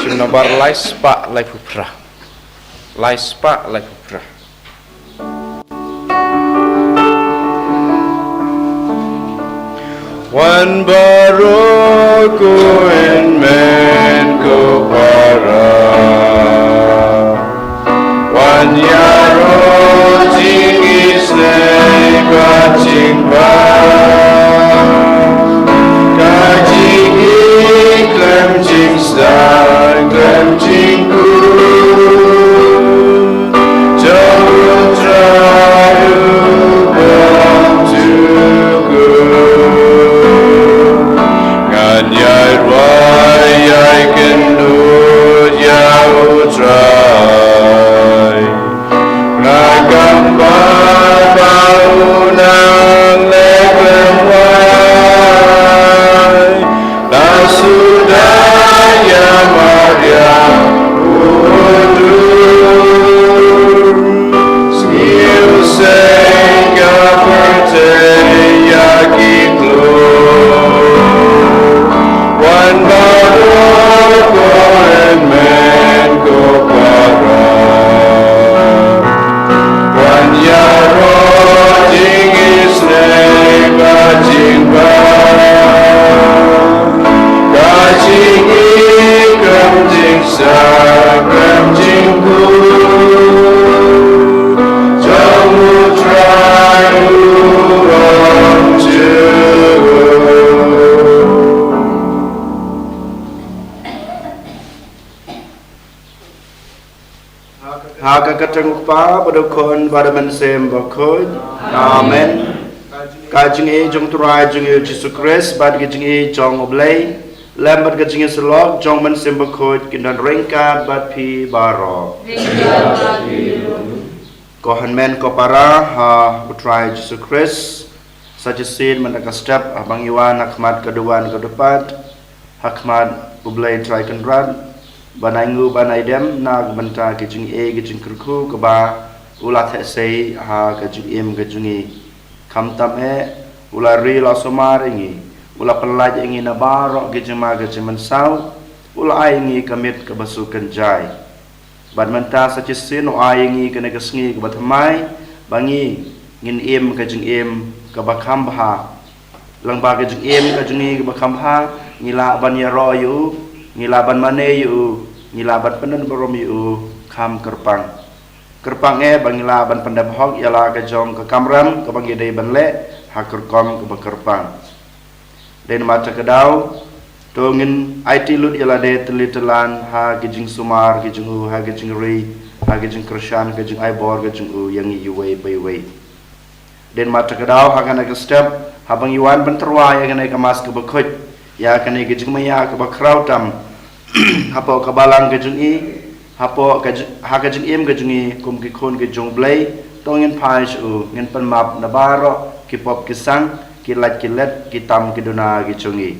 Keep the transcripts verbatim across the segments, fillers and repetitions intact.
Shim nambar lai spah laiphew phra. Lai spah laiphew phra. Wan baroh ko hynmen ko para, wan ïaroh jingisynei bad jingbha, ka jingïeit khlem jingsdang khlem jingkut jong U Trai uba jukut. Ngan ïai rwai ïai kynduh ïa U Trai. Nga kam bad ba u nang leh khlem wai, la suda ïa Maria u dur. Sngi u seng ka pyrthei ïa ki kloi. Wan baroh ko hynmen ko para, wan ïaroh jingisynei bad jingbha, ka jingïeit khlem jingsdang khlem jingkut jong U Trai uba jukut. Ha ka kyrteng U Kpa bad U Khun bad U Mynsiem Bakhuid. Amen. Ka jingïeit jong U Trai jong ngi U Jisu Khrist bad ka jingïeit jong U Blei lem bad ka jingïasyllok jong U Mynsiem Bakhuid kin don ryngkat bad phi baroh. Ko hynmen ko para ha U Trai Jisu Khrist, sa shisien mynta ka step haba ngi wan ha khmat ka duwan ka dukpat, ha khmat U Blei Trai Kynrad, ban ai nguh ban ai dem na ka bynta ka jingaiei ka jingkyrkhu kaba u la theh sei ha ka jingim ka jong ngi. Khamtam eh, u la ri la sumar ïa ngi, u la pyllait ïa ngi na baroh ka jingma ka jingmynsaw, u la ai ïa ngi ka miet kaba suk kynjai. Bad mynta sa shisien u ai ïa ngi kane ka sngi kaba thymmai, ba ngi ngin im ka jingim kaba kham bha. Lyngba ka jingim ka jong ngi kaba kham bha, ngi lah ban ïaroh ïa u, ngi lah ban mane ïa u, ngi lah ban pyndon burom ïa u kham kyrpang. Kyrpang eh ba ngi lah ban pyndep hok ïa la ka jong ka kamram kaba ngi dei ban leh ha ka rukom kaba kyrpang. Dei namar kata ka daw, to ngin aiti lut ïa lade tylli tyllan ha ka jingsumar ka jong u, ha ka jingri, ha ka jingkyrshan, ka jingai bor ka jong u ïa ngi iwei pa iwei. Dei namar kata ka daw, ha kane ka step, haba ngi wan ban tyrwa ïa kane ka Mass kaba khuid, ïa kane ka jingmaïa kaba khraw tam hapoh ka balang ka jong i, hapoh ka jing, ha ka jingim ka jong i kum ki khun ki jong U Blei, to ngin phai sha u, ngin pynmap na baroh ki pop ki sang, ki lait ki let, ki tam ki duna ki jong i.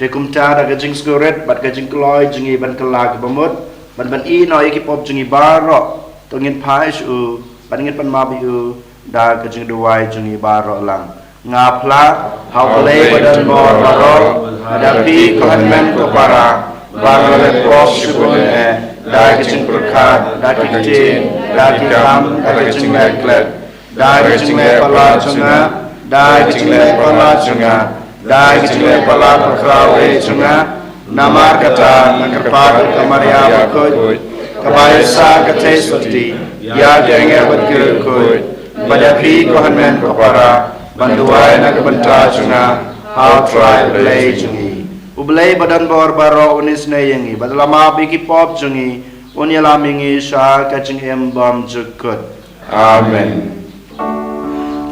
Te kumta da ka jingsngewrit bad ka jingkloi jong ngi ban kylla ka bamut, ban ban ïehnoh ïa ki pop jong ngi baroh, to ngin phai sha u bad ngin pan map ïa u da ka jingduwai jong ngi baroh lang. Nga phla ha U Blei ba don bor baroh, ba da phi ko hynmen ko para, baroh leh pop shibun eh da ka jingpyrkhat, da ki ktien, da ki kam, da ka jingleh klet, da ka jingleh palat jong nga, da ka jingleh palat jong nga, da ka jingleh palat bakhraw eh jong nga. Namar kata nga kyrpad ïa ka Maria bakhuid, kaba ïohsngew ka theisotti ïa ki angel bad ki riewkhuid, ba da phi ko hynmen ko para ban duwai na ka bynta jong nga ha U Trai U Blei jong ngi. U Blei ba don bor baroh un isynei ïa ngi bad la map ïa ki pop jong ngi, un ïalam ïa ngi sha ka jingim bymjukut. Amen.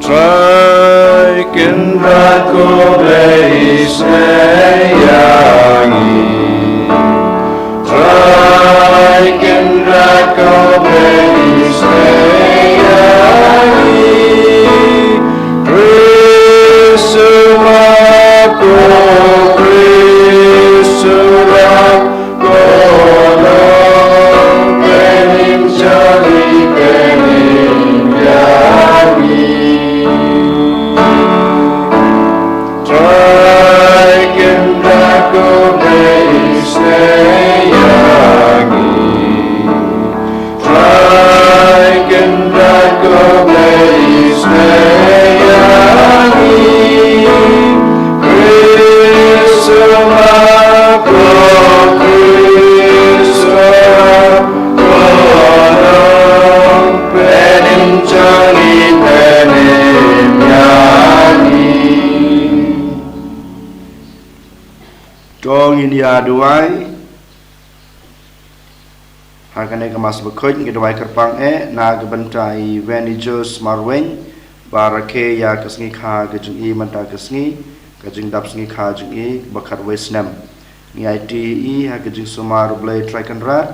Trai Kynrad ko Blei isynei ïa ngi. Trai Kynrad ko Blei isynei ïa ngi. Khrist u map ko, Khrist u map ko, Nongpynim jong ngi, pynim ïa ngi. Trai Kynrad ko Blei isynei ïa ngi. Trai Kynrad ko Blei isynei ïa ngi. Khrist u map ko, Khrist u map ko, Nongpynim jong ngi, pynim ïa ngi. To ngin ïa duwai. Ha kane ka Mass bakhuid ngi duwai kyrpang eh na ka bynta i Wendy Jones Marwein, ba rakhe ïa ka sngi kha ka jong i mynta ka sngi, ka jingdap sngi kha jong i ba khatwei snem. Ngi aiti ïa i ha ka jingsumar U Blei Trai Kynrad,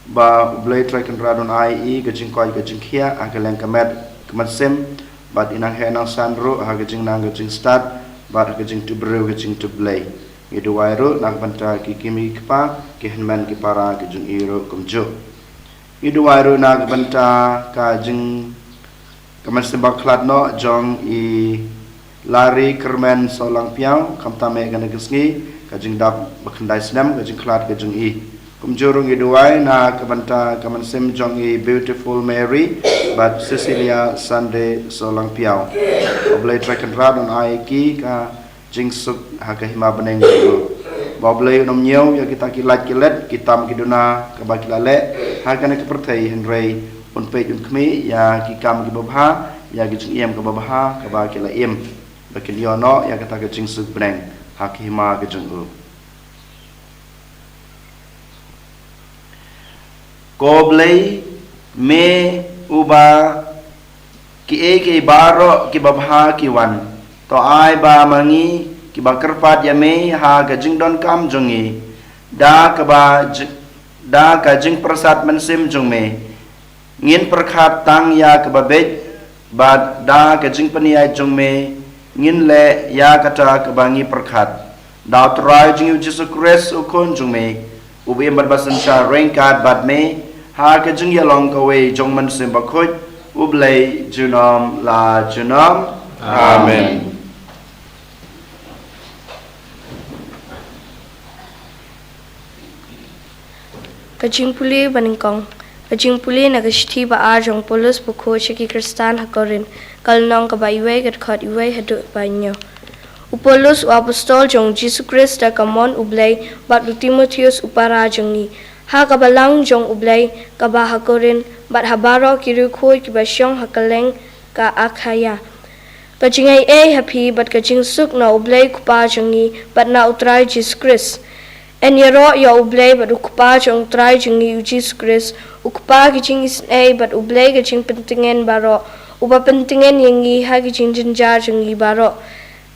ba U Blei Trai Kynrad un ai ïa i ka jingkoit ka jingkhiah ha ka liang ka met ka mynsiem, bad i nang heh nang san ruh ha ka jingnang ka jingstad bad ha ka jingtip briew ka jingtip Blei. Ngi duwai ruh na ka bynta ki kmie ki kpa, ki hynmen ki para ki jong i ruh kumjuh. Ngi duwai ruh na ka bynta ka jing, ka mynsiem bakhlad noh jong i Larry Kyrmen Sawlangpiaw, khamtam eh kane ka sngi ka jingdap ba khyndai snem ka jingkhlad ka jong i. Kumjuh ruh ngi duwai na ka bynta ka mynsiem jong i Beautiful Mary bad Cecilia Sunday Sawlangpiaw. U Blei Trai Kynrad un ai ïa ki ka jingsuk ha ka hima bneng jong u. Ba U Blei un ym ñiew ïa kita ki lait ki let, ki tam ki duna kaba ki la leh ha kane ka pyrthei, hynrei un peit un khmih ïa ki kam kiba bha, ïa ki jingim kaba bha kaba ki la im, ba kin ïoh noh ïa kata ka jingsuk bneng ha ka hima ka jong u. Ko Blei, me uba kiei kiei baroh kiba bha ki wan, to ai ba ma ngi kiba kyrpad ïa me ha ka jingdonkam jong ngi, da kaba ji-, da ka jingpyrsad mynsiem jong me, ngin pyrkhat tang ïa kaba beit, bad da ka jingpynïaid jong me ngin leh ïa kata kaba ngi pyrkhat. Da U Trai jong ngi U Jisu Khrist U Khun jong me, uba im bad ba synshar ryngkat bad me ha ka jingïalong kawei jong U Mynsiem Bakhuid, U Blei junom la junom. Amen. Ka jingpule banyngkong. Ka jingpule na ka shithi ba ar jong u Paulus bakhuid sha ki Khristan ha Korinth, ka lynnong kaba iwei, ka dkhot iwei haduh ba hynñiew. U Paulus u apostol jong U Jisu Khrist da ka mon U Blei, bad u Timotheus u para jong ngi, ha ka balang jong U Blei kaba ha Korinth, bad ha baroh ki riewkhuid kiba shong ha kylleng ka Akhaia. Ka jingaiei ha phi bad ka jingsuk na U Blei Kpa jong ngi bad na U Trai Jisu Khrist. Yn ïaroh ïa U Blei bad U Kpa jong U Trai jong ngi U Jisu Khrist, U Kpa ki jingisynei bad U Blei ka jingpyntngen baroh, uba pyntngen ïa ngi ha ki jingjynjar jong ngi baroh,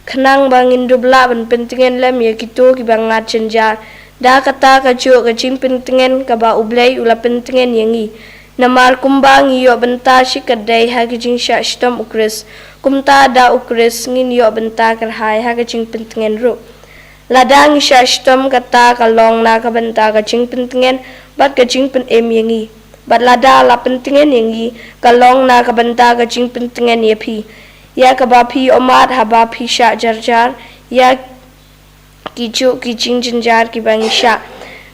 khnang ba ngin dup lah ban pyntngen lem ïa kito kiba ngat jynjar. Da kata kajuh ka jingpyntngen kaba U Blei u la pyntngen ïa ngi. Namar kumba ngi ïoh bynta shikatdei ha ka jingshah shitom U Khrist, kumta da U Khrist ngin ïoh bynta kyrhai ha ka jingpyntngen ruh. Lada ngi shah shitom, kata ka long na ka bynta ka jingpyntngen bad ka jingpynim ïa ngi. Bad lada la pyntngen ïa ngi, ka long na ka bynta ka jingpyntngen ïa phi, ïa kaba phi ïohmad haba phi shah jar jar ïa ki juh ki jingjynjar kiba ngi shah.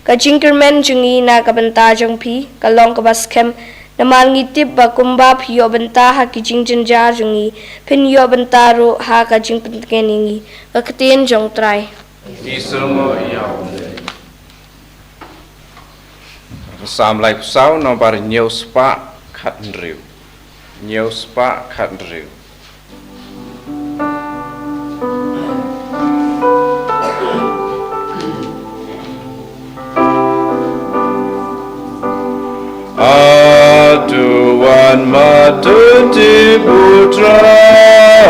Ka jingkyrmen jong ngi na ka bynta jong phi ka long kaba skhem, namar ngi tip ba kumba phi ïoh bynta ha ki jingjynjar jong ngi, phin ïoh bynta ruh ha ka jingpyntngen ïa ngi. Ka ktien jong U Trai. Ki sngewbha ïa u. Psalm laiphew saw, nombar hynñiew spah khathynriew. Hynñiew spah khathynriew. Hato wan ma to tip U Trai,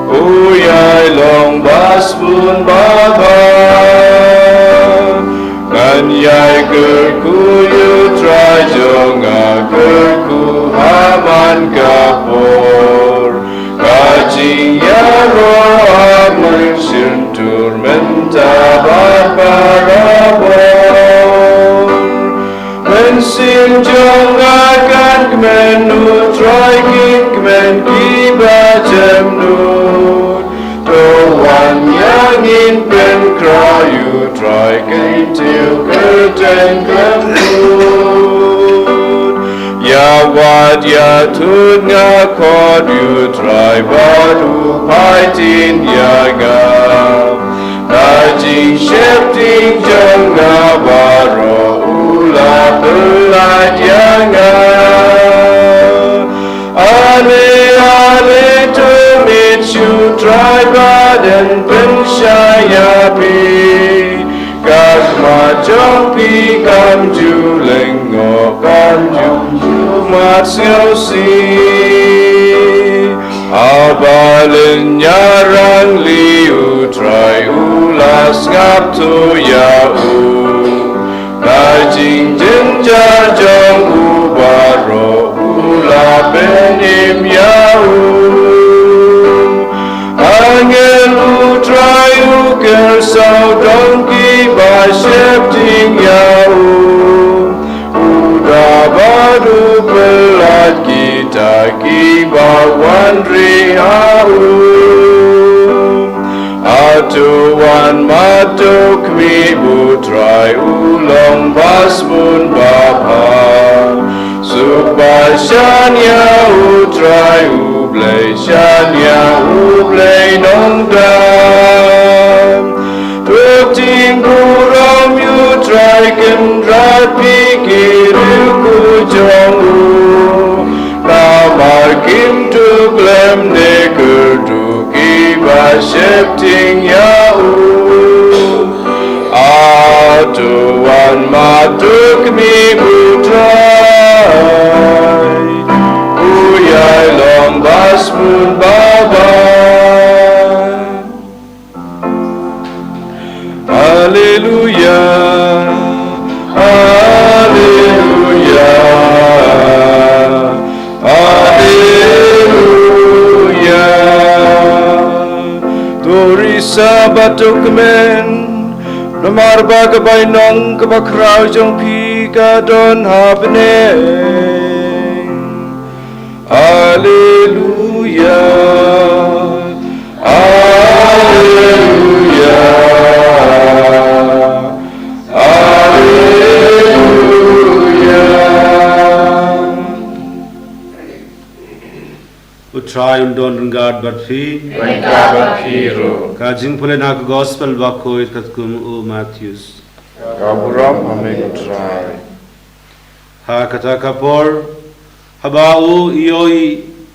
u ïai long ba sbun ba bha. Ngan ïai kyrkhu ïa U Trai jong nga, kyrkhu ha man ka por. Ka jingïaroh ha mynsiem tur mynta bad barabor. Mynsiem jong nga kan kmen, U Trai, kin kmen kiba jemnud. To wan ïa ngi pynkhraw, U Trai, kyntiew kyrteng khlem kut. Ïa wad ïa thut nga khot, U Trai, bad u phai ktien ïa nga. Na jingsheptieng jong nga baroh, u la pyllait ïa nga. Ale, ale, to mih sha U Trai bad yn pynshai ïa phi. Ka khmat jong phi kam ju lyngngoh, kam ju mad sngewsih. Haba lynñiar rangli, U Trai u la sngap tho ïa u. Na jingjynjar jong u baroh, u la pynim ïa u. Angel U Trai u kyrsawdong kiba sheptieng ïa u. U da bad u pyllait kita kiba wan rieh ha u. Hato wan ma to khmih, U Trai u long ba sbun ba bha. Suk ba shaniah U Trai U Blei, shaniah U Blei Nongda. To tieng burom ïa U Trai, Kynrad phi ki riewkhuid jong u. Namar kim duh khlem ne kyrduh kiba sheptieng ïa u. Hato wan ma to khmih, U Trai u ïai long ba sbun ba bha. Haleluia, haleluia, haleluia. To risa bad to kmen, namar ba ka bainong kaba khraw jong phi ka don ha bneng. Haleluia. Haleluia. Haleluia. U Trai un don ryngkat bad phi. Ryngkat bad phi ruh. Ka jingpule na ka Gospel bakhuid katkum u Mathaios. Ka burom ha me ko Trai. Ha kata ka por, haba u ïohi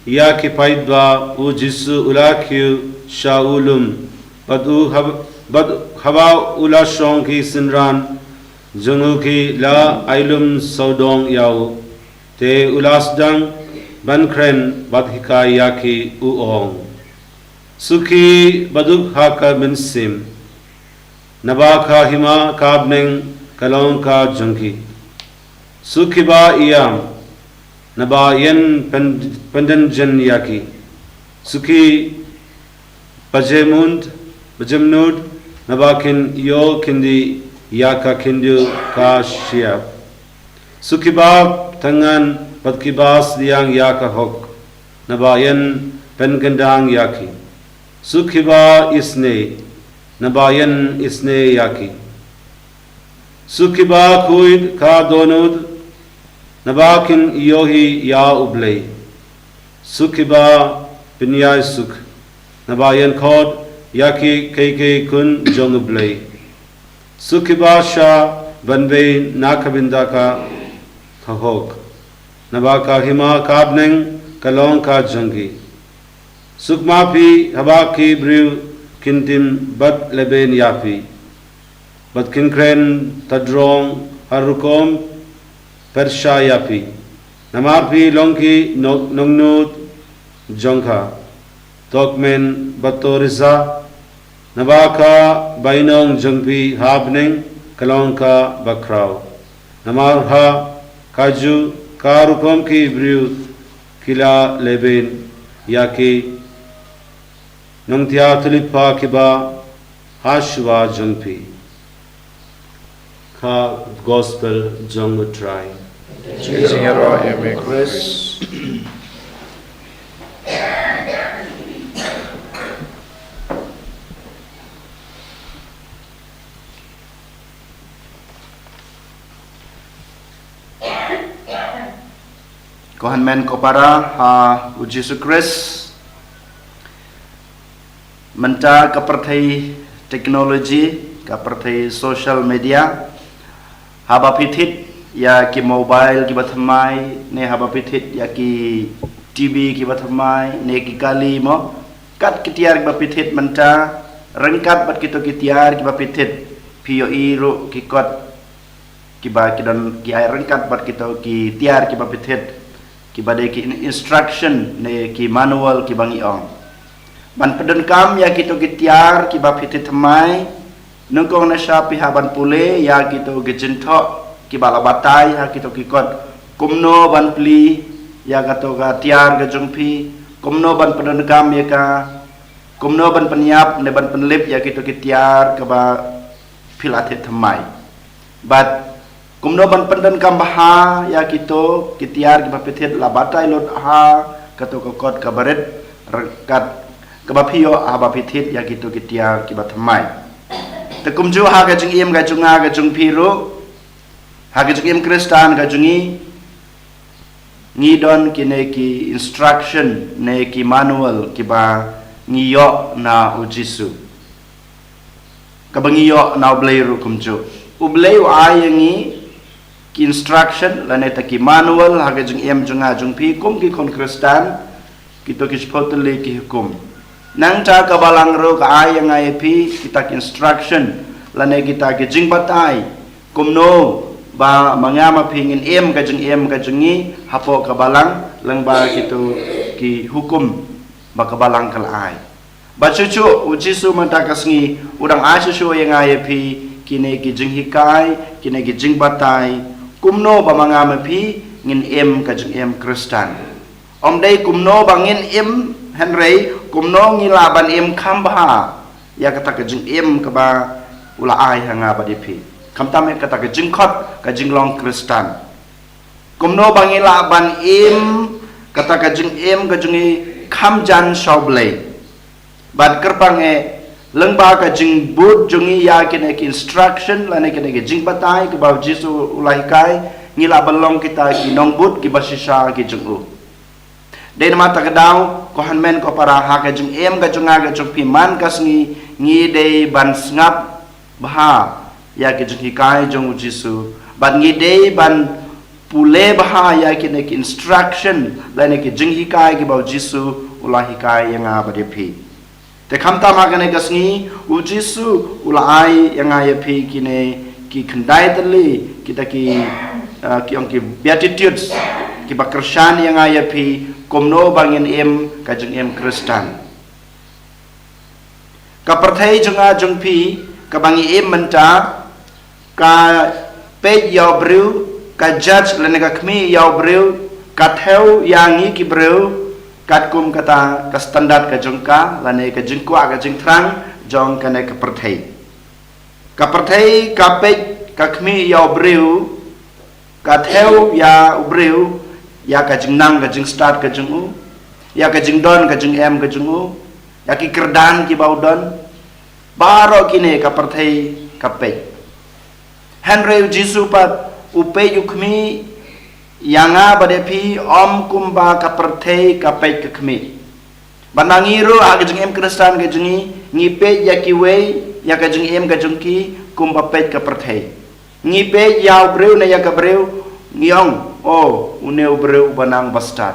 ïa ki paidbah, u Jisu u la kiew sha u lum, bad u hab-, bad haba u la shong, ki synran jong u ki la ailum sawdong ïa u. Te u la sdang ban kren bad hikai ïa ki, u ong: Suki ba duk ha ka mynsiem, naba ka hima ka bneng ka long ka jong ki. Suki ba ïam, naba yn pyn-, pyndon jin ïa ki. Suki ba jemund, bajemnud, naba kin ïoh khyndiat ïa ka khyndew ka shyiap. Suk kiba thngan bad kiba sliang ïa ka hok, naba yn pynkhyndang ïa ki. Suk kiba isynei, naba yn isynei ïa ki. Suk kiba khuid ka dohnud, naba kin ïohi ïa U Blei. Suk kiba pynïaid suk, naba yn khot ïa ki kei kei khun jong U Blei. Suk kiba shah ban beh na ka bynta ka hok, naba ka hima ka bneng ka long ka jong ki. Suk ma phi haba ki briew kin tim bad lehbeiñ ïa phi, bad kin kren tadrong ha rukom pyrshah ïa phi. Namar phi long ki nongnud jong ka. To kmen bad to risa, naba ka bainong jong phi ha bneng ka long ka bakhraw. Namar ha kajuh ka rukom ki briew ki la lehbeiñ ïa ki nongtiar thylliej kiba ha shuwa jong phi. Ka gospel jong U Trai. Jingïaroh ïa me Khrist. Ko hynmen ko para ha U Jisu Khrist. Mynta ka pyrthei technology, ka pyrthei social media, haba phi thied ïa ki mobile kiba thymmai, ne haba phi thied ïa ki T V kiba thymmai, ne ki kali mo, kat ki tiar kiba phi thied mynta, ryngkat bad kito ki tiar kiba phi thied, phi ïohi ruh ki kot kiba ki don ki ai ryngkat bad kito ki tiar kiba phi thied, kiba dei ki in-, instruction ne ki manual kiba ngi ong. Ban pyndonkam ïa kito ki tiar kiba phi thied thymmai, nyngkong na sha phi hap ban pule ïa kito ki jingthoh kiba la batai ha kito ki kot. Kumno ban plie ïa kato ka tiar ka jong phi, kumno ban pyndonkam ïa ka, kumno ban pynïap ne ban pynlip ïa kito ki tiar kiba phi la thied thymmai. Bad kumno ban pyndonkam bha ïa kito ki tiar kiba phi thied la batai lut ha kato ka kot kaba rit ryngkat kaba phi ïoh haba phi thied ïa kito ki tiar kiba thymmai. Te kumjuh ha ka jingim ka jong nga ka jong phi ruh, ha ka jingim Khristan ka jong ngi, ngi don kine ki instruction ne ki manual kiba ngi ïoh na U Jisu, kaba ngi ïoh na U Blei ruh kumjuh. U Blei u ai ïa ngi ki instruction lane ta ki manual ha ka jingim jong nga jong phi kum ki khun Khristan, kito ki shiphew tylli ki hukum. Nangta ka Balang ruh ka ai ïa nga ïa phi kita ki instruction lane kita ki jingbatai kumno ba ma nga ma phi ngin im ka jingim ka jong ngi hapoh ka Balang lyngba kito ki hukum ba ka Balang ka la ai. Bad shuh shuh U Jisu mynta ka sngi u dang ai shuh shuh ïa nga ïa phi kine ki jinghikai, kine ki jingbatai kumno ba ma nga ma phi ngin im ka jingim Khristan. Ym dei kumno ba ngin im, hynrei kumno ngi lah ban im kham bha ïa kata ka jingim kaba u la ai ha nga bad ïa phi. Khamtam ïa kata ka jingkhot ka jinglong Khristan. Kumno ba ngi lah ban im kata ka jingim ka jong ngi kham jan sha U Blei. Bad kyrpang eh lyngba ka jingbud jong ngi ïa kine ki instruction lane kine ki jingbatai kiba U Jisu u la hikai, ngi lah ban long kita ki nongbud kiba shisha ki jong u. Dei namar kata ka daw, ko hynmen ko para, ha ka jingim ka jong nga ka jong phi man ka sngi, ngi dei ban sngap bha ïa ki jinghikai jong U Jisu, bad ngi dei ban pule bha ïa kine ki instruction lane ki jinghikai kiba U Jisu u la hikai ïa nga bad ïa phi. Te khamtam ha kane ka sngi U Jisu u la ai ïa nga ïa phi kine ki khyndai tylli kita ki, ah, ki ong ki beatitudes kiba kyrshan ïa nga ïa phi kumno ba ngin im ka jingim Khristan. Ka pyrthei jong nga jong phi kaba ngi im mynta, ka peit ïa u briew, ka judge lane ka khmih ïa u briew, ka thew ïa ngi ki briew katkum kata ka standard ka jong ka lane ka jingkwah ka jingthrang jong kane ka pyrthei. Ka pyrthei ka peit ka khmih ïa u briew, ka thew ïa u briew, ïa ka jingnang ka jingstad ka jong u, ïa ka jingdon ka jingem ka jong u, ïa ki kyrdan kiba u don. Baroh kine ka pyrthei ka peit. Hynrei u Jisu pat u peit u khmih ïa nga bad ïa phi ym kumba ka pyrthei ka peit ka khmih. Bad ma ngi ruh ha ka jingim Khristan ka jong ngi, ngi peit ïa kiwei, ïa ka jingim ka jong ki kumba peit ka pyrthei. Ngi peit ïa u briew ne ïa ka briew, ngi ong, "Oh, une u briew uba nang ba stad.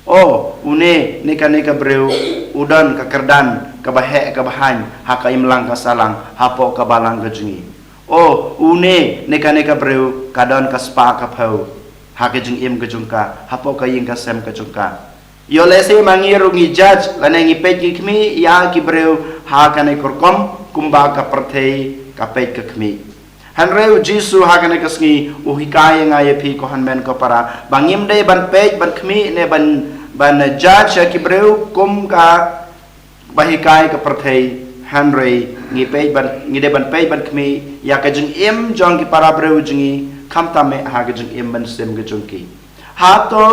Oh, une ne kane ka briew u don ka kyrdan kaba heh kaba haiñ ha ka imlang ka sahlang hapoh ka balang ka jong ngi. Oh, une ne kane ka briew ka don ka spah ka phew ha ka jingim ka jong ka, hapoh ka ïing ka sem ka jong ka." Ïoh lehse ma ngi ruh ngi judge lane ngi peit ngi khmih ïa ki briew ha kane ka rukom kumba ka pyrthei ka peit ka khmih. Hynrei u Jisu ha kane ka sngi u hikai ïa nga ïa phi ko hynmen ko para ba ngim dei ban peit ban khmih ne ban, ban judge ïa ki briew kum ka ba hikai ka pyrthei. Hynrei ngi peit ban, ngi dei ban peit ban khmih ïa ka jingim jong ki para briew jong ngi, khamtam eh ha ka jingim mynsiem ka jong ki. Hato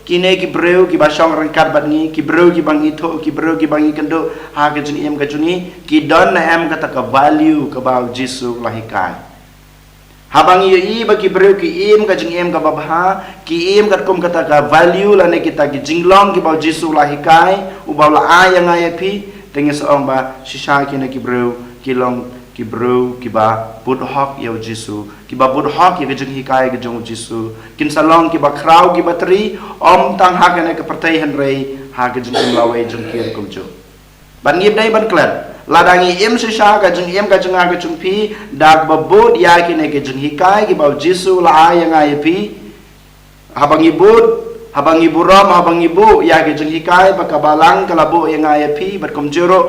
kine ki briew kiba shong ryngkat bad ngi, ki briew kiba ngi thuh, ki briew kiba ngi kynduh ha ka jingim ka jong ngi, ki don ne em kata ka value kaba u Jisu u la hikai? Haba ngi ïohi ba ki briew ki im ka jingim kaba bha, ki im katkum kata ka value lane kita ki jinglong kiba u Jisu u la hikai, uba u la ai ïa nga ïa phi, te ngin sa ong ba shisha kine ki briew ki long ki briew kiba bud hok ïa u Jisu, kiba bud hok ïa ka jinghikai ka jong u Jisu. Kin sa long kiba khraw kiba tri, ym tang ha kane ka pyrthei hynrei ha ka jingim lawei jong ki ruh kumjuh. Bad ngi dei ban klet, lada ngi im shisha ka jingim ka jong nga ka jong phi da kaba bud ïa kine ki jinghikai kiba u Jisu u la ai ïa nga ïa phi. Haba ngi bud, haba ngi burom, haba ngi buh ïa ki jinghikai ba ka balang ka la buh ïa nga ïa phi bad kumjuh ruh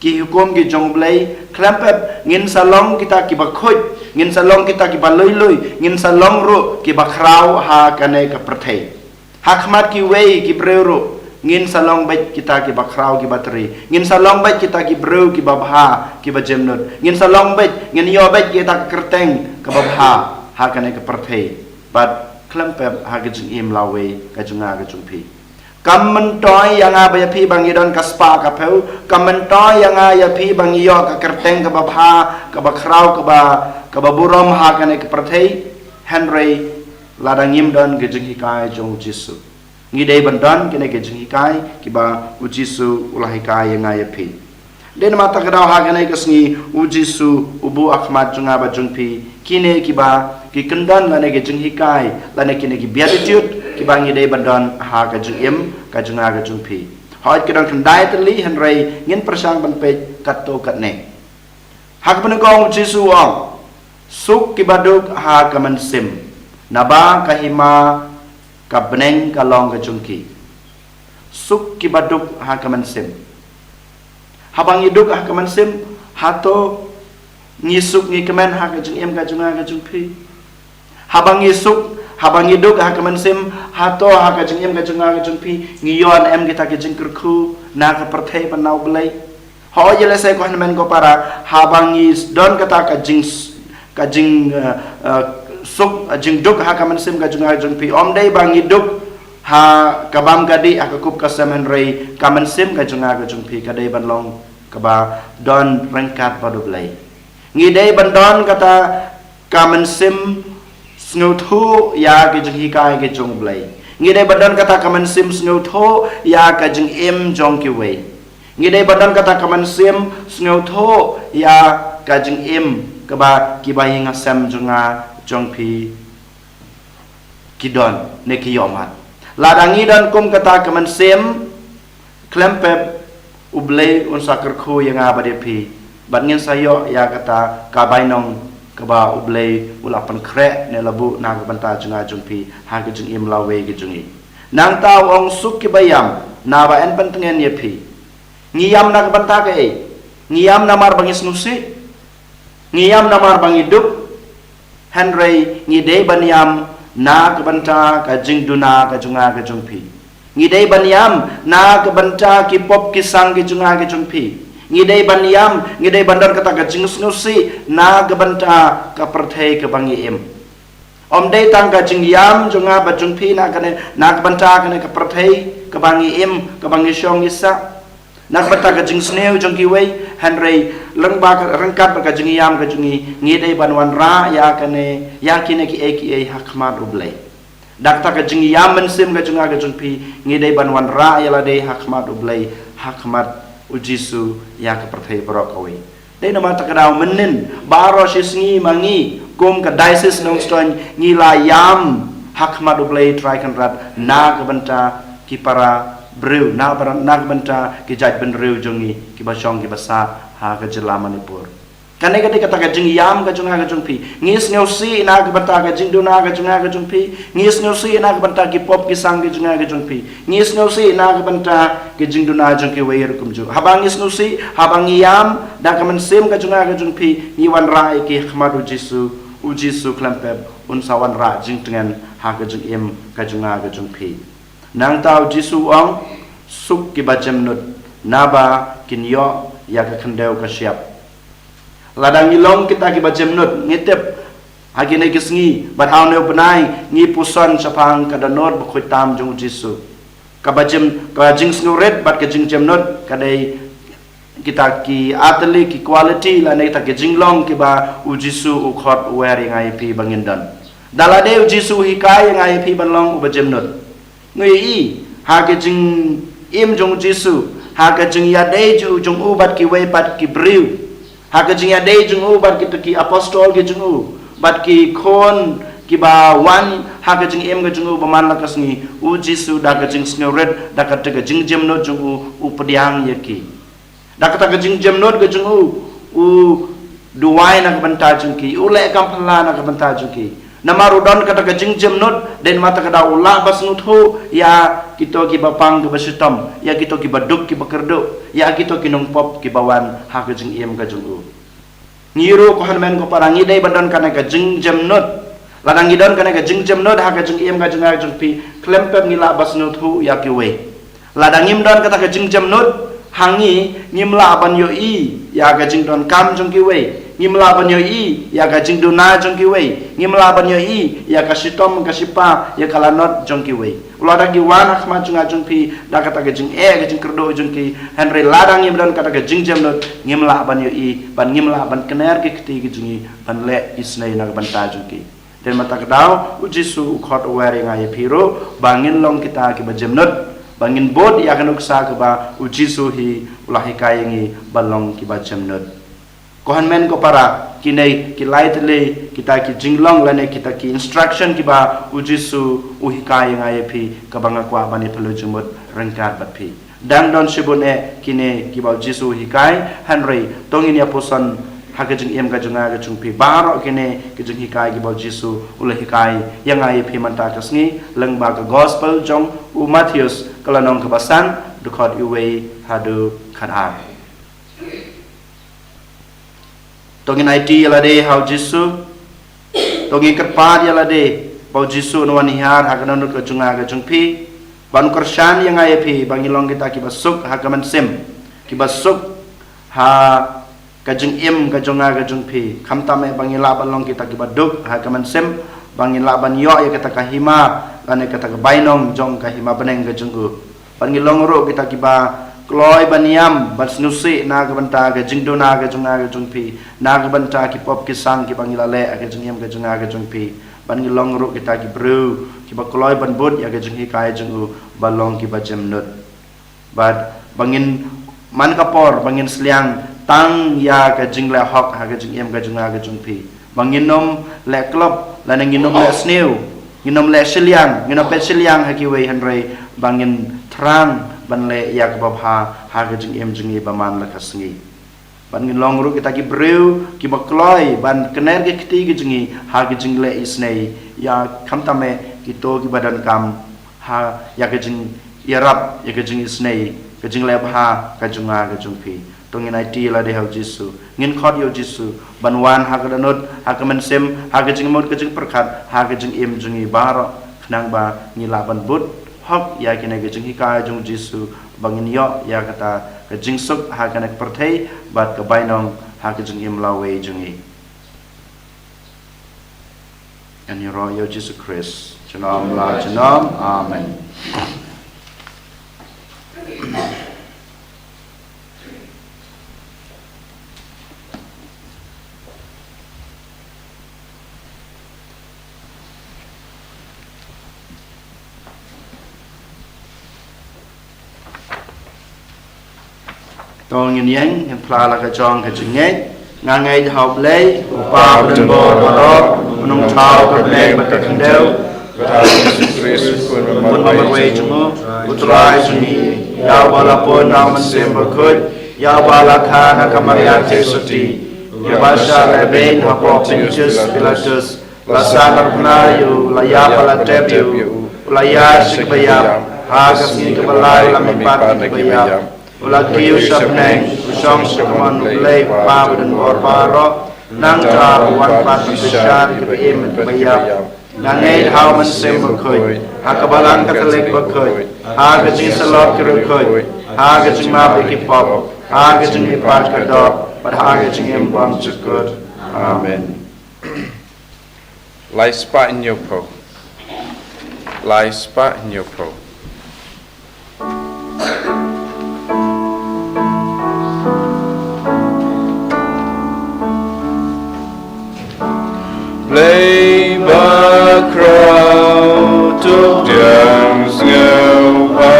ki hukum ki jong u Blei, khlem pep ngin sa long kita kiba khuid, ngin sa long kita kiba lui lui, ngin sa long ruh kiba khraw ha kane ka pyrthei. Ha khmat kiwei ki briew ruh ngin sa long beit kita kiba khraw kiba tri, ngin sa long beit kita ki briew kiba bha kiba jemnud, ngin sa long beit, ngin ïoh beit kita ka kyrteng kaba bha ha kane ka pyrthei. Bad khlem pep ha ka jingim lawei ka jong nga ka jong phi. Kam myntoi ïa nga bad ïa phi ba ngi don ka spah ka phew, kam myntoi ïa nga ïa phi ba ngi ïoh ka kyrteng kaba bha, kaba khraw, kaba, kaba burom ha kane ka pyrthei. Hynrei lada ngim don ka jinghikai jong u Jisu, ngi dei ban don kine ki jinghikai kiba u Jisu u la hikai ïa nga ïa phi. Dei namar kata ka daw ha kane ka sngi u Jisu u buh ha khmat jong nga bad jong phi kine kiba ki kyndon lane ki jinghikai lane kine ki beatitude kiba ngi dei ban don ha ka jingim ka jong nga ka jong phi. Hooid ki don khyndai tylli hynrei ngin pyrshang ban peit katto katne. Ha kaba nyngkong u Jisu u ong, "Suk kiba duk ha ka mynsiem, naba ka hima ka bneng ka long ka jong ki." Suk kiba duk ha ka mynsiem. Haba ngi duk ha ka mynsiem, hato ngi suk ngi kmen ha ka jingim ka jong nga ka jong phi? Haba ngi suk, haba ngi duk ha ka mynsiem, hato ha ka jingim ka jong nga ka jong phi ngi ïoh ne em kita ki jingkyrkhu na ka pyrthei bad na u Blei? Hooid, ïa lehse ko hynmen ko para, haba ngi don kata ka jing, ka jing, eh, eh, suk, eh, jingduk ha ka mynsiem ka jong nga ka jong phi, ym dei ba ngi duk ha ka bam ka dih ha ka kup ka sem hynrei ka mynsiem ka jong nga ka jong phi ka dei ban long kaba don ryngkat bad u Blei. Ngi dei ban don kata ka mynsiem sngewthuh ïa ki jinghikai ki jong u Blei. Ngi dei ban don kata ka mynsiem sngewthuh ïa ka jingim jong kiwei. Ngi dei ban don kata ka mynsiem sngewthuh ïa ka jingim kaba kiba ïing ha sem jong nga jong phi ki don ne ki ïohmad. Lada ngi don kum kata ka mynsiem, khlem pep u Blei un sa kyrkhu ïa nga bad ïa phi bad ngin sa ïoh ïa kata ka bainong kaba u Blei u la pynkhreh ne la buh na ka bynta jong nga jong phi ha ka jingim lawei ka jong ngi. Nangta u ong, "Suk kiba ïam, naba yn pyntngen ïa phi." Ngi ïam na ka bynta kaei? Ngi ïam namar ba ngi sngewsih? Ngi ïam namar ba ngi duk? Hynrei ngi dei ban ïam na ka bynta ka jingduna ka jong nga ka jong phi. Ngi dei ban ïam na ka bynta ki pop ki sang ki jong nga ki jong phi. Ngi dei ban ïam, ngi dei ban don kata ka jingsngewsih na ka bynta ka pyrthei kaba ngi im. Ym dei tang ka jingïam jong nga bad jong phi na kane, na ka bynta kane ka pyrthei kaba ngi im, kaba ngi shong ngi sah, na ka bynta ka jingsniew jong kiwei, hynrei lyngba ka, ryngkat bad ka jingïam ka jong ngi, ngi dei ban wanrah ïa kane, ïa kine kiei kiei ha khmat U Blei. Da kata ka jingïam mynsiem ka jong nga ka jong phi, ngi dei ban wanrah ïa lade ha khmat U Blei, ha khmat U Jisu, ïa ka pyrthei baroh kawei. Dei namar kata ka daw mynnin baroh shi sngi ma ngi kum ka Diocese Nongstoiñ ngi la ïam ha khmat U Blei Trai Kynrad na ka bynta ki para briew, na, na ka bynta ki jaitbynriew jong ngi kiba shong kiba sah ha ka jylla Manipur. Kane ka dei kata ka jingïam ka jong nga ka jong phi. Ngi sngewsih na ka bynta ka jingduna ka jong nga ka jong phi. Ngi sngewsih na ka bynta ki pop ki sang ka jong nga ka jong phi. Ngi sngewsih na ka bynta ka jingduna jong kiwei ruh kumjuh. Haba ngi sngewsih, haba ngi ïam da ka mynsiem ka jong nga ka jong phi, ngi wanrah ïa ki ha khmat U Jisu, U Jisu khlem pep un sa wanrah jingtngen ha ka jingim ka jong nga ka jong phi. Nangta U Jisu u ong, suk kiba jemnud, naba kin ïoh ïa ka khyndew ka shyiap. Lada ngi long kita kiba jemnud, ngi tip ha kine ki sngi bad ha une u bnai ngi puson shaphang ka dohnud bakhuid tam jong U Jisu. Kaba jem, ka jingsngewrit bad ka jingjemnud ka dei kita ki artylli ki quality lane kita ki jinglong kiba U Jisu u khot u wer ïa nga ïa phi ba ngin don. Da lade U Jisu u hikai ïa nga ïa phi ban long uba jemnud. Ngi ïohi ha ka jingim jong U Jisu, ha ka jingïadei jong u bad kiwei pat ki briew, ha ka jingïadei jong u bad kita ki apostol ki jong u, bad ki khun kiba wan ha ka jingim ka jong u ba man la ka sngi, U Jisu da ka jingsngewrit, da kata ka jingjemnud jong u, u pdiang ïa ki. Da kata ka jingjemnud ka jong u, u duwai na ka bynta jong ki, u leh kam phylla na ka bynta jong ki. Namar u don kata ka jingjemnud, dei namar kata ka daw u lah ba sngewthuh ïa kito kiba pang kiba shitom, ïa kito kiba duk kiba kyrduh, ïa kito ki nongpop kiba wan ha ka jingim ka jong u. Ngi ruh ko hynmen ko para ngi dei ban don kane ka jingjemnud. Lada ngi don kane ka jingjemnud ha ka jingim ka jong nga jong phi, khlem pep ngi lah ba sngewthuh ïa kiwei. Lada ngim don kata ka jingjemnud ha ngi, ngim lah ban ïohi ïa ka jingdonkam jong kiwei. Ngim lah ban ïohi ïa ka jingduna jong kiwei. Ngim lah ban ïohi ïa ka shitom ka shipa, ïa ka lanot jong kiwei. Lada ki wan ha khmat jong nga jong phi da kata ka jingeh ka jingkyrduh jong ki, hynrei lada ngim don kata ka jingjemnud, ngim lah ban ïohi, ban ngim lah ban kner ki kti ki jong ngi ban leh isynei na ka bynta jong ki. Dei namar kata ka daw U Jisu u khot u wer ïa nga ïa phi ruh ba ngin long kita kiba jemnud, ba ngin bud ïa ka nuksa kaba U Jisu hi u la hikai ïa ngi ban long kiba jemnud. Ko hynmen ko para, kine ki lai tylli kita ki jinglong lane kita ki instruction kiba U Jisu u hikai ïa nga ïa phi, kaba nga kwah ban ïa pynlut jingmut ryngkat bad phi. Dang don shibun eh kine kiba U Jisu u hikai, hynrei to ngin ïa puson ha ka jingim ka jong nga ka jong phi baroh kine ki jinghikai kiba U Jisu u la hikai ïa nga ïa phi mynta ka sngi, lyngba ka gospel jong u Mathaios ka lynnong kaba san, dkhot uwei haduh khatar. To ngin aiti ïa lade ha U Jisu. To ngin kyrpad ïa lade ba U Jisu un wan hiar ha ka dohnud ka jong nga ka jong phi, ban kyrshan ïa nga ïa phi ba ngin long kita kiba suk ha ka mynsiem, kiba suk ha ka jingim ka jong nga ka jong phi. Khamtam eh ba ngin lah ban long kita kiba duk ha ka mynsiem, ba ngin lah ban ïoh ïa kata ka hima lane kata ka bainong jong ka hima bneng ka jong u. Ban ngin long ruh kita kiba kloi ban ïam, ban sngewsih na ka bynta ka jingduna ka jong nga ka jong phi, na ka bynta ki pop ki sang kiba ngi la leh ha ka jingim ka jong nga ka jong phi. Ban ngin long ruh kita ki briew kiba kloi ban bud ïa ka jinghikai jong u, ban long kiba jemnud. Bad ba ngin man ka por ba ngin sliang tang ïa ka jingleh hok ha ka jingim ka jong nga ka jong phi. Ba ngin ym leh klop lane ngin ym leh sniew, ngin ym leh shiliang, ngin ym peit shiliang ha kiwei, hynrei ba ngin thrang ban leh ïa kaba bha ha ka jingim jong ngi ba man la ka sngi. Ban ngin long ruh kita ki briew kiba kloi ban kner ki kti ki jong ngi ha ka jingleh isynei ïa, khamtam eh kito kiba donkam, ha ïa ka jingïarap, ïa ka jingisynei, ka jingleh bha ka jong nga ka jong phi. To ngin aiti ïa lade ha U Jisu, ngin khot ïa U Jisu ban wan ha ka dohnud, ha ka mynsiem, ha ka jingmut ka jingpyrkhat, ha ka jingim jong ngi baroh, khnang ba ngin lah ban bud hok ïa kine ki jinghikai jong U Jisu, ba ngin ïoh ïa kata ka jingsuk ha kane ka pyrthei bad ka bainong ha ka jingim lawei jong ngi. Ngan ïaroh ïa U Jisu Khrist junom la junom. Amen. To ngin ïeng, ngin phla la ka jong ka jingngeit. Nga ngeit ha U Blei, U Kpa badonbor baroh, U Nongthaw ka bneng bad ka khyndew, bad ha U Jisu Khrist, U Khun ba marwei jong U, U Trai jong ngi, ïa uba la pun na U Mynsiem Bakhuid, ïa uba la kha na ka Maria Theisotti, ïa uba shah lehbeiñ hapoh Pontius Pilatus, la sahnarphna ïa U, la ïap bad la tep ïa U, U la ïaid sha kiba ïap, ha ka sngi kaba lai U la mihpat na kiba ïap, U la kiew sha bneng, U shong sha ka mon U Blei U Kpa badonbor baroh, nangta U wan pat ban pynshai ïa kiba im bad kiba ïap. Nga ngeit ha U Mynsiem Bakhuid, ha ka Balang Katholik bakhuid, ha ka jingsyllok ki riewkhuid, ha ka jingmap ïa ki pop, ha ka jingmihpat ka doh, bad ha ka jingim bymjukut. Amen. Lai spah hynñiew phew. Lai spah hynñiew phew. Blei bakhraw, to pdiang sngewbha,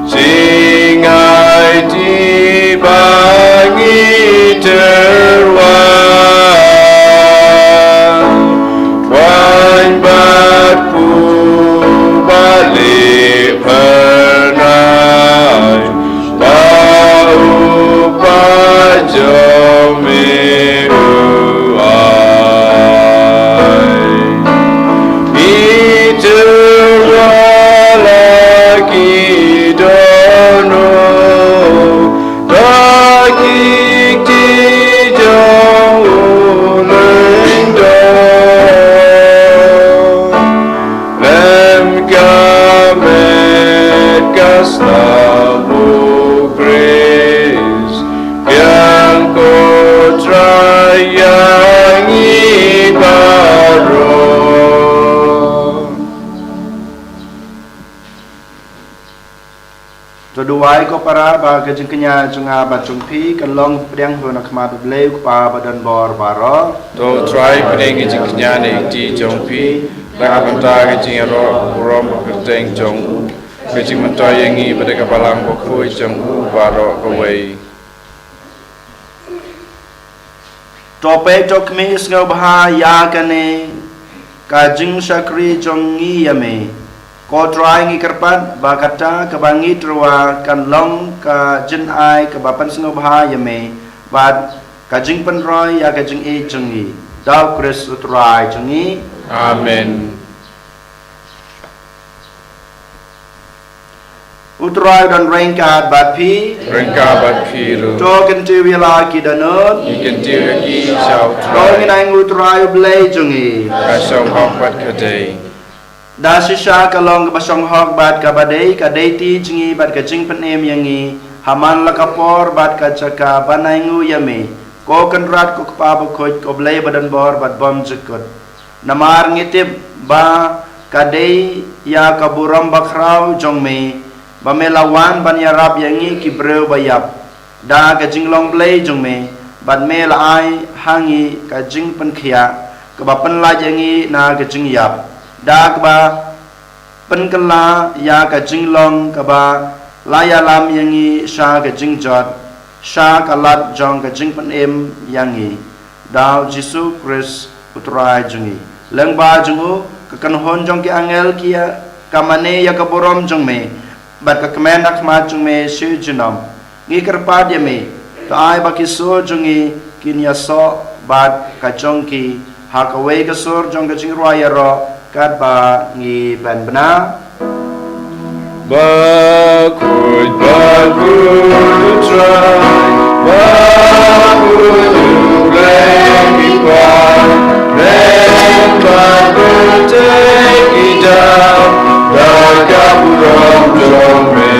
jingaiti ba ngi tyrwa. Waiñ bad pur ba lieh phyrnai, ba u Kpa jong me u ai. Ngi tyrwa la ki dohnud, da ki kti jong u lyngdoh. Lem ka met ka snam u Khrist, biang ko Trai ïa ngi baroh. To duwai ko para ba ka jingkñia jong nga bad jong phi kan long pdiang ha khmat U Blei U Kpa badonbor baroh. To Trai pdiang ka jingkñia na ki kti jong phi, na ka bynta ka jingïaroh burom kyrteng jong u, ka jingmyntoi ïa ngi bad ka Balang Bakhuid jong u baroh kawei. To peit to khmih sngewbha ïa kane ka jingshakri jong ngi ïa me. Ko Trai, ngi kyrpad ba kata kaba ngi tyrwa kan long ka jingai kaba pynsngewbha ïa me bad ka jingpynroi ïa ka jingïeit jong ngi. Da U Khrist U Trai jong ngi. Amen. U Trai u don ryngkat bad phi. Ryngkat bad phi ruh. To kyntiew ïa la ki dohnud. Ngi kyntiew ïa ki sha U Trai. To ngin ai nguh ïa U Trai U Blei jong ngi. Ka shong hok bad ka dei. Da shisha ka long kaba shong hok bad kaba dei, ka dei ti jong ngi bad ka jingpynim ïa ngi ha man la ka por bad ka jaka ban ai nguh ïa me, ko Kynrad, ko Kpa Bakhuid, ko Blei badonbor bad bymjukut. Namar ngi tip ba ka dei ïa ka burom bakhraw jong me ba me la wan ban ïarap ïa ngi ki briew ba ïap da ka jinglong Blei jong me, bad me la ai ha ngi ka jingpynkhiah kaba pynlait ïa ngi na ka jingïap, da kaba pynkylla ïa ka jinglong kaba la ïalam ïa ngi sha ka jingjot, sha ka lad jong ka jingpynim ïa ngi, da U Jisu Khrist U Trai jong ngi. Lyngba jong u, ka kynhun jong ki angel ki ïa ka mane ïa ka burom jong me, bad ka kmen ha khmat jong me shi junom. Ngi kyrpad ïa me, to ai ba ki sur jong ngi kin ïasoh bad ka jong ki ha kawei ka sur jong ka jingrwai ïaroh, katba ngi pynbna. Bakhuid, bakhuid U Trai, bakhuid U Blei mi kwah, men bad pyrthei ki dap da ka burom jong me.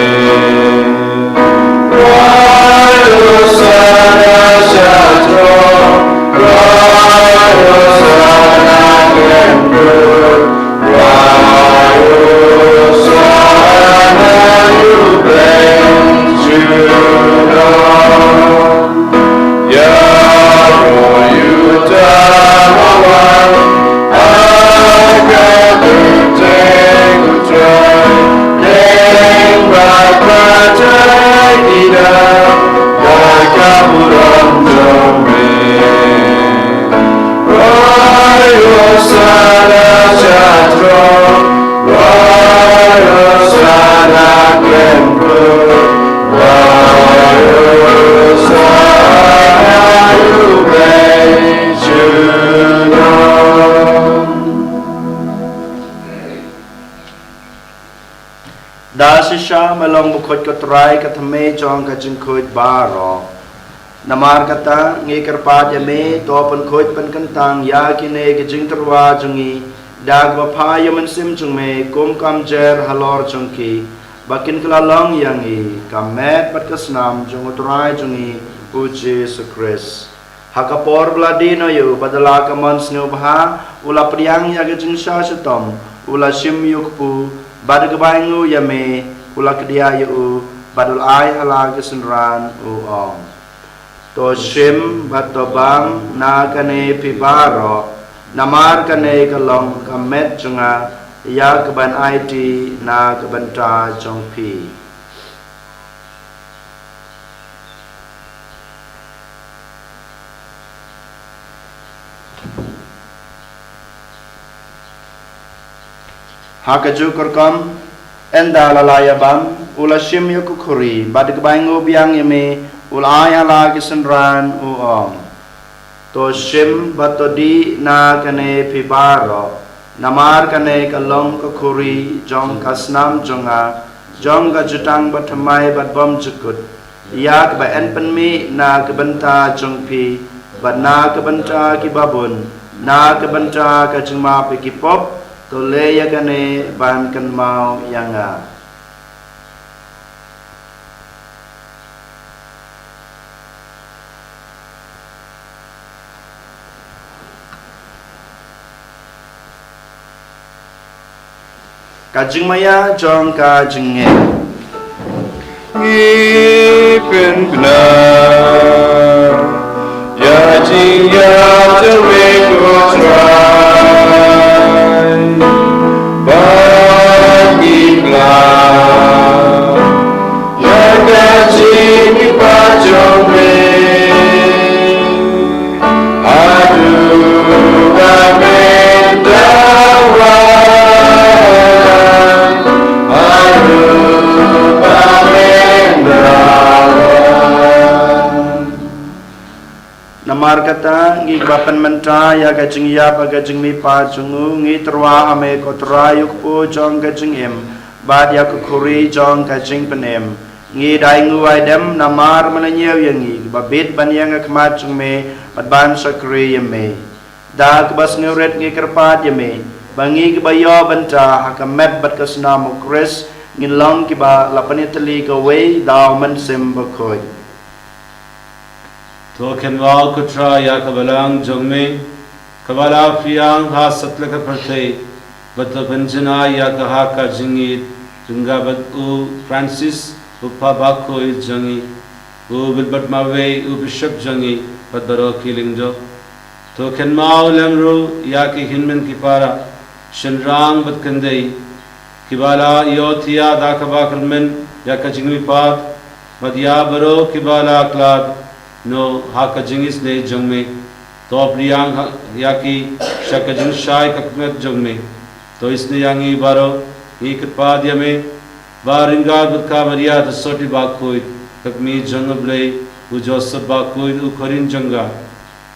Jong bakhuid ko Trai, ka thymmei jong ka jingkhuid baroh. Namar kata ngi kyrpad ïa me, to pynkhuid pynkyntang ïa kine ki jingtyrwa jong ngi da kaba phah ïa u Mynsiem jong me kum ka mjer halor jong ki, ba kin kylla long ïa ngi ka met bad ka snam jong u Trai jong ngi u Jisu Khrist. Ha ka por ba la die noh ïa u, bad da la ka mon sngewbha, u la pdiang ïa ka jingshah shitom, u la shim ïa u kpu, bad da kaba ainguh ïa me, u la kdiah ïa u, bad u la ai ha la ki synran, u ong: To shim bad to bam na kane phi baroh, namar kane ka long ka met jong nga, ïa kaban aiti na ka bynta jong phi. Ha kajuh ka rukom, ynda la la ïa bam, u la shim ïa ka khuri, bad da kaba ainguh biang ïa me, u la ai ha la ki synran, u ong: To shim bad to dih na kane phi baroh, namar kane ka long ka khuri jong ka snam jong nga, jong ka jutang bathymmai bad bymjukut, ïa kaba yn pynmih na ka bynta jong phi, bad na ka bynta kiba bun, na ka bynta ka jingmap ïa ki pop. To leh ïa kane ban kynmaw ïa nga. Ka jingmaïa jong ka jingngeit. Ngi pynkynmaw ïa ka jingïap jong me ko Trai, bad ngi kynmaw ïa ka jingmihpat jong me. Haduh ba men da wan, haduh ba men da wan. Namar kata, ngi kiba pynmynta ïa ka jingïap bad ka jingmihpat jong u, ngi tyrwa ha me ko Trai, u kpu jong ka jingim, bad ïa ka khuri jong ka jingpynim. Ngi da ainguh ai dem namar me la ñiew ïa ngi, ba bit ban ïeng ha khmat jong me, bad ban shakri ïa me. Da kaba sngewrit ngi kyrpad ïa me, ba ngi kiba ïoh bynta ha ka met bad ka snam u Khrist, ngin long kiba la pynïatylli kawei da u Mynsiem Bakhuid. To kynmaw ko Trai ïa ka balang jong me, kaba la pdiang ha satlak ka pyrthei, bad to pynjngai ïa ka ha ka jingïeit, ryngkat bad u Francis, u Papa Bakhuid jong ngi, u Wilbert Marwei, u Bishop jong ngi, bad baroh ki lyngdoh. To kynmaw lem ruh ïa ki hynmen ki para, shynrang bad khyndai, kiba la ïohthiah da kaba kyrmen ïa ka jingmihpat, bad ïa baroh kiba la khlad noh ha ka jingisynei jong me. To pdiang ha, ïa ki sha ka jingshai ka kmet jong me. To isynei ïa ngi baroh, ngi kyrpad ïa me, ba ryngkat bad ka Maria Theisotti Bakhuid, ka kmie jong u Blei, u Joseph Bakhuid, u khun jong ka,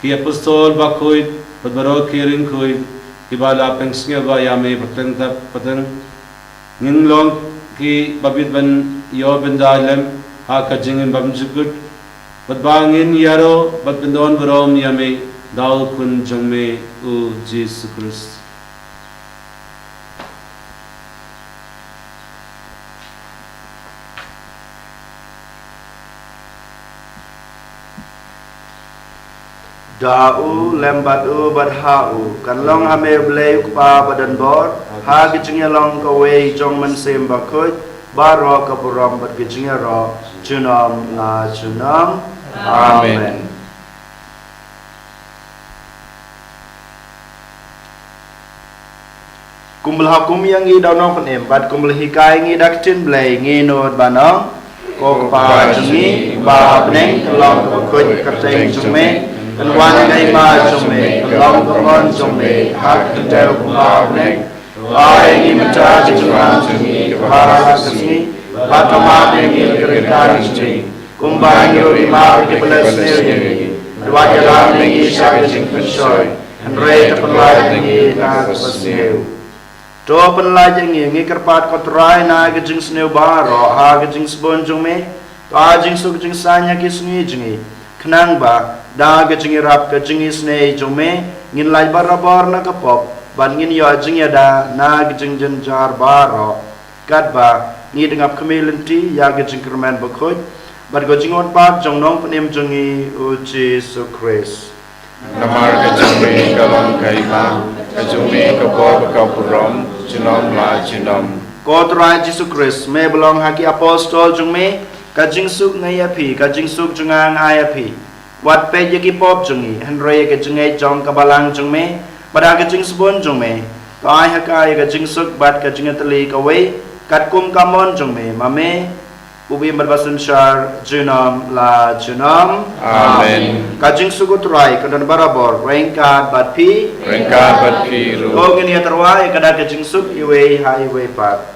ki apostol bakhuid, bad baroh ki riewkhuid, kiba la pynsngewbha ïa me pateng ta pateng, ngin long kiba bit ban ïoh bynta lem ha ka jingim bymjukut, bad ba ngin ïaroh bad pyndonburom ïa me da u Khun jong me u Jisu Khrist. Da u, lem bad u, bad ha u, kan long ha me u Blei u Kpa badonbor, ha ka jingïalong kawei jong u Mynsiem Bakhuid, baroh ka burom bad ka jingïaroh, junom la junom. Amen. Amen. Kumba la hukum ïa ngi da u nongpynim, bad kumba la hikai ngi da ka ktien Blei, ngin nud ban ong: Ko Kpa jong ngi, ba ha bneng, kan long kaba khuid ka kyrteng jong me, kan wan ka hima jong me, kan long ka mon jong me, ha ka khyndew kumba ha bneng. Ai ïa ngi mynta ka jingrwai jong ngi kaba ha ka sngi, bad to map ïa ngi ka ryngkat ka jong ngi, kumba ngi ruh ngi map ïa kiba la sniew ïa ngi. Wat ïalam ïa ngi sha ka jingpynshoi, hynrei to pynlait ïa ngi na kaba sniew. To pynlait ïa ngi, ngi kyrpad ko Trai, na ka jingsniew baroh ha ka jingsbun jong me. To ai jingsuk jingsaiñ ha ki sngi jong ngi, khnang ba da ka jingïarap ka jingisynei jong me, ngin lait barabor na ka pop bad ngin ïoh jingïada na ka jingjynjar baroh. Katba ngi dang ap khmih lynti ïa ka jingkyrmen bakhuid bad ka jingwan pat jong u Nongpynim jong ngi u Jisu Khrist. Namar ka jong me ka long ka hima, ka jong me ka bor bad ka burom, junom la junom. Ko Trai Jisu Khrist, me ba ong ha ki apostol jong me, ka jingsuk nga ai ïa phi, ka jingsuk jong nga nga ai ïa phi. Wat peit ïa ki pop jong ngi, hynrei ïa ka jingngeit jong ka balang jong me, bad ha ka jingsbun jong me, to ai ha ka ïa ka jingsuk bad ka jingïatylli kawei, katkum ka mon jong me, ma me u ba im bad ba synshar junom la junom. Amen. Ka jingsuk u Trai kan don barabor ryngkat bad phi. Ryngkat bad phi ruh. To ngin ïa tyrwa ïa kata ka jingsuk iwei ha iwei pat.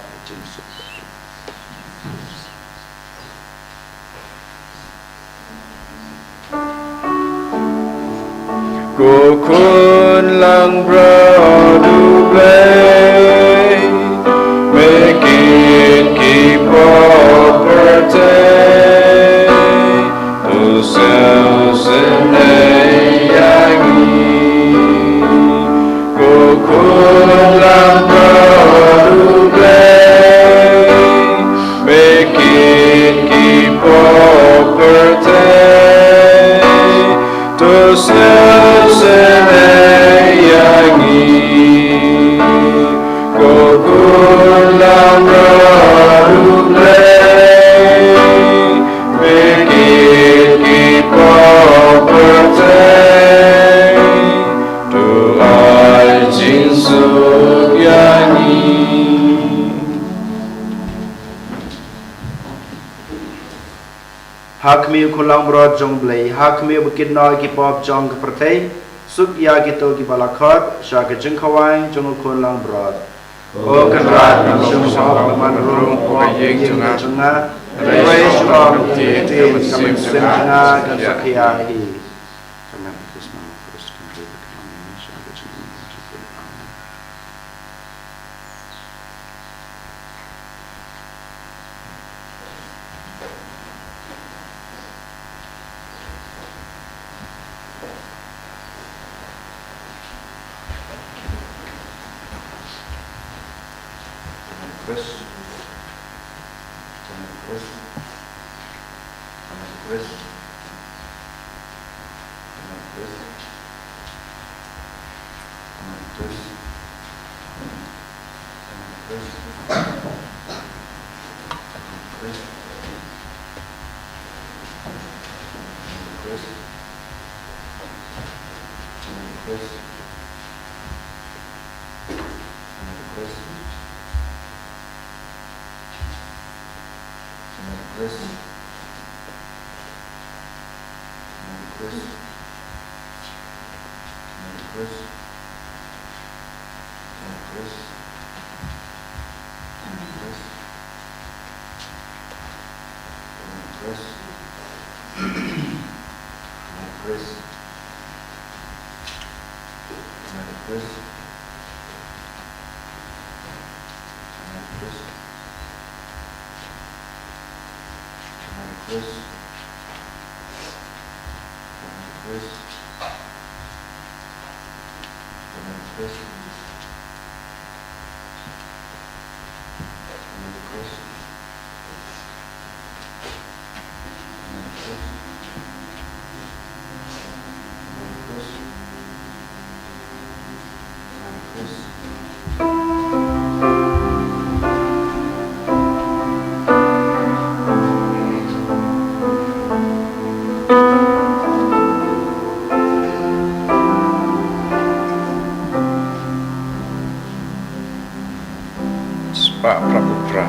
Ko khun langbrot U Blei, me kit ki pop pyrthei, to sngewsynei ïa ngi. Ko khun langbrot U Blei, me kit ki pop pyrthei, to sngewsynei ïa ngi. Ko khun langbrot U Blei, me kit ki pop pyrthei, to ai jingsuk ïa ngi. Ha khmih u khun langbrot jong U Blei, ha khmih u ba kit noh ïa ki pop jong ka pyrthei, suk ïa kito ki ba la khot sha ka jingkhawai jong u khun langbrot. Ko Kynrad, ngam shym hok ban wan rung hapoh ka ïing jong nga, hynrei shu ong ïa kane ka ktien, ka mynsiem jong nga kan sa khia hi. Spah pra phew phra.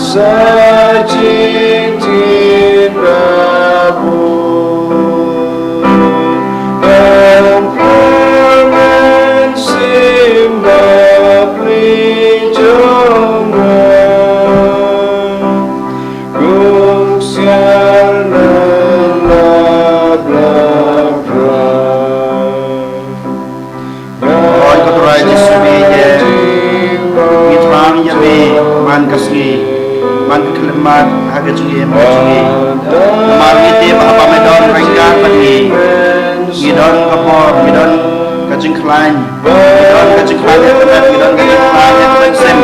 Sa jingtip ba bun ban pynmen sim bapli jong nga. Kong siar na la bla bra. Oi ko Trai Jisu, me ïa ngi thrang ïa me man ka sngi, man ka khyllipmat ha ka jingim ka jong ngi. Namar ngi tip ba haba me don ryngkat bad ngi, ngi don ka bor, ngi don ka jingkhlaiñ, ngi don ka jingkhlaiñ ha ka met, ngi don ka jingkhlaiñ ha ka mynsiem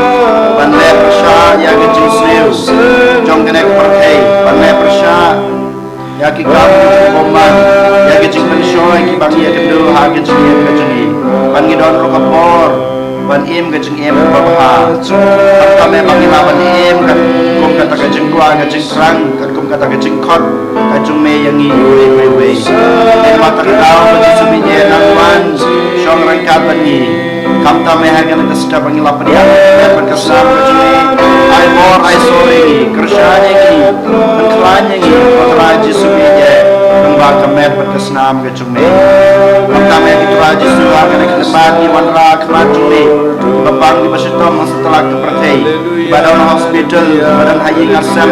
ban leh pyrshah ïa ka jingsniew jong kane ka pyrthei, ban leh pyrshah ïa ki kam ki jingbymman, ïa ki jingpynshoi kiba ngi ïakynduh ha ka jingim ka jong ngi. Ban ngi don ruh ka bor ban im ka jingim kaba bha. Khamtam eh ba ngi lah ban im katkum kata ka jingkwah, ka jingthrang, katkum kata ka jingkhot ka jong me ïa ngi iwei pa iwei. Te namar kata ka daw, ko Jisu, me nang wan shong ryngkat bad ngi. Khamtam eh ha kane ka step ba ngi la pdiang, bad ka snam ka jong ngi, ai bor ai sor ïa ngi, kyrshan ïa ngi, pynkhlaiñ ïa ngi, ko Trai Jisu, me ïa kumba ka met bad ka snam ka jong me. Khamtam eh, ko Trai Jisu, ha kane ka step ba ngi wanrah khmat jong me, ba pang kiba shitom ha satlak ka pyrthei, kiba don ha hospital, kiba don ha ïing ha sem,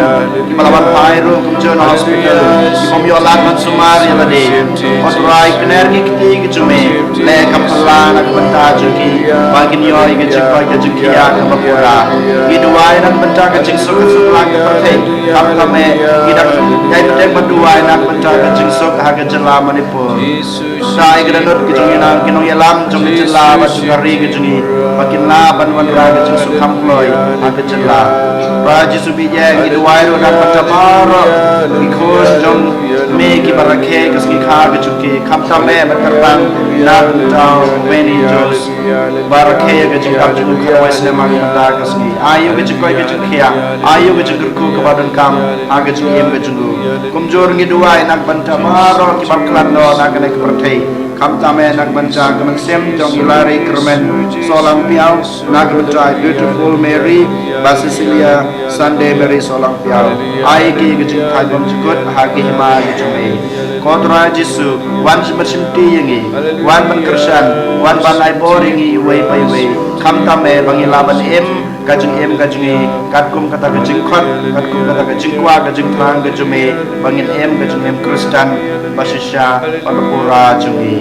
kiba la wan phai ruh kumjuh na hospital, ki bym ïoh lad ban sumar ïa lade. Ko Trai, kner ki kti ki jong me, leh kam pynlah na ka bynta jong ki, ba kin ïoh ïa ka jingkoit ka jingkhiah kaba pura. Ngi duwai na ka bynta ka jingsuk ha satlak ka pyrthei. Khamtam eh, ngi dang ïai bteng ban duwai na ka bynta ka jingsuk ha ka jylla Manipur. Sa ïa ka dohnud ka jong ngi, na ki nongïalam jong ka jylla bad jong ka ri ka jong ngi, ba kin lah ban wanrah ka jingsuk kham kloi ha ka jylla. Trai Jisu, bad ngi duwai ruh na ka bynta baroh ki khun jong me kiba rakhe ka sngi kha ka jong ki, khamtam eh bad kyrpang na ka bynta u Benny Jones, ba rakhe ka jingdap jong u khatwei snem ha ka bynta ka sngi. Ai ïa u ka jingkoit ka jingkhiah, ai ïa u ka jingkyrkhu kaba donkam ha ka jingim ka jong u. Kumjuh ngi duwai na ka bynta baroh kiba khlad noh na kane ka pyrthei. Khamtam eh na ka bynta ka mynsiem jong i Larry Kyrmen Sohlangpiaw, na ka bynta i Beautiful Mary, bad Cecilia Sunday Mary Sohlangpiaw. Ai ki ka jingthait bymjukut ha ka hima ka jong me. Ko Trai Jisu, wan shim bad shim kti ïa ngi, wan ban kyrshan, wan ban ai bor ïa ngi iwei pa iwei. Khamtam eh ba ngi lah ban im ka jingim ka jong ngi katkum kata ka jingkhot, katkum kata ka jingkwah, ka jingthrang ka jong me, ba ngin im ka jingim Khristan ba shisha bad ba pura jong ngi.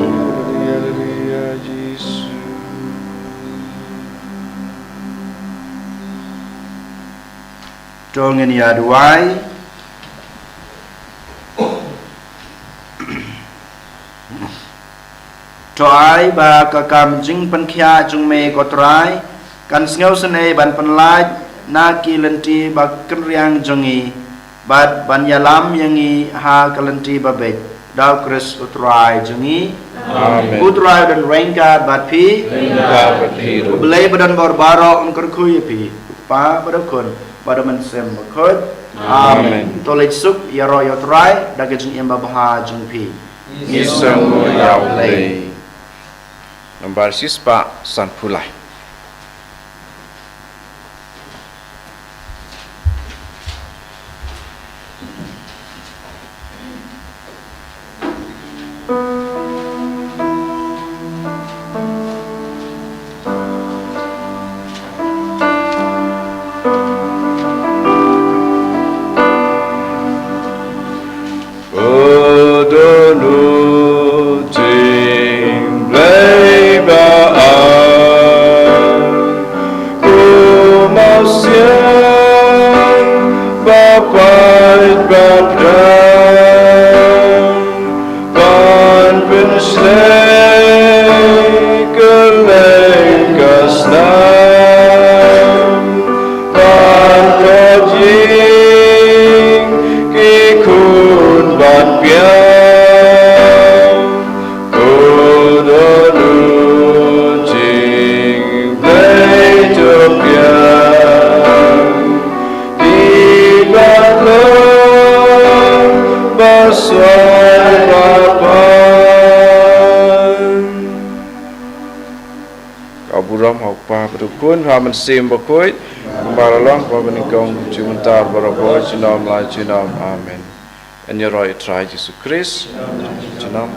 To ngin ïa duwai. To ai ba ka kam jingpynkhiah jong me, ko Trai, kan sngewsynei ban pynlait na ki lynti ba kynriang jong ngi, bad ban ïalam ïa ngi ha ka lynti ba beit. Da u Khrist u Trai jong ngi. Amen. U Trai un don ryngkat bad phi. Ryngkat bad phi ruh. U Blei ba don bor baroh un kyrkhu ïa phi, u Kpa bad u Khun bad u Mynsiem Bakhuid. Amen. Amen. To leit suk, ïaroh ïa u Trai da ka jingim babha jong phi. Ngi sngewnguh ïa u Blei. Nambar shispah sanphew lai. Ko Dohnud jong U Blei ba ar, ko Mawsiang ba pait ba pdiang, ban pynsleh kylleng ka snam, ban koit ïing ki khun ban piang. Ko Dohnud jong U Blei to piang, ki ba long ba soi ba pan. Ka burom ha U Kpa bad U Khun bad U Mynsiem Bakhuid, Ka la long ba nyngkong, jingmynta, barabor, junom la junom. Amen. Yn ïaroh ïa u Trai Jisu Khrist. Junom.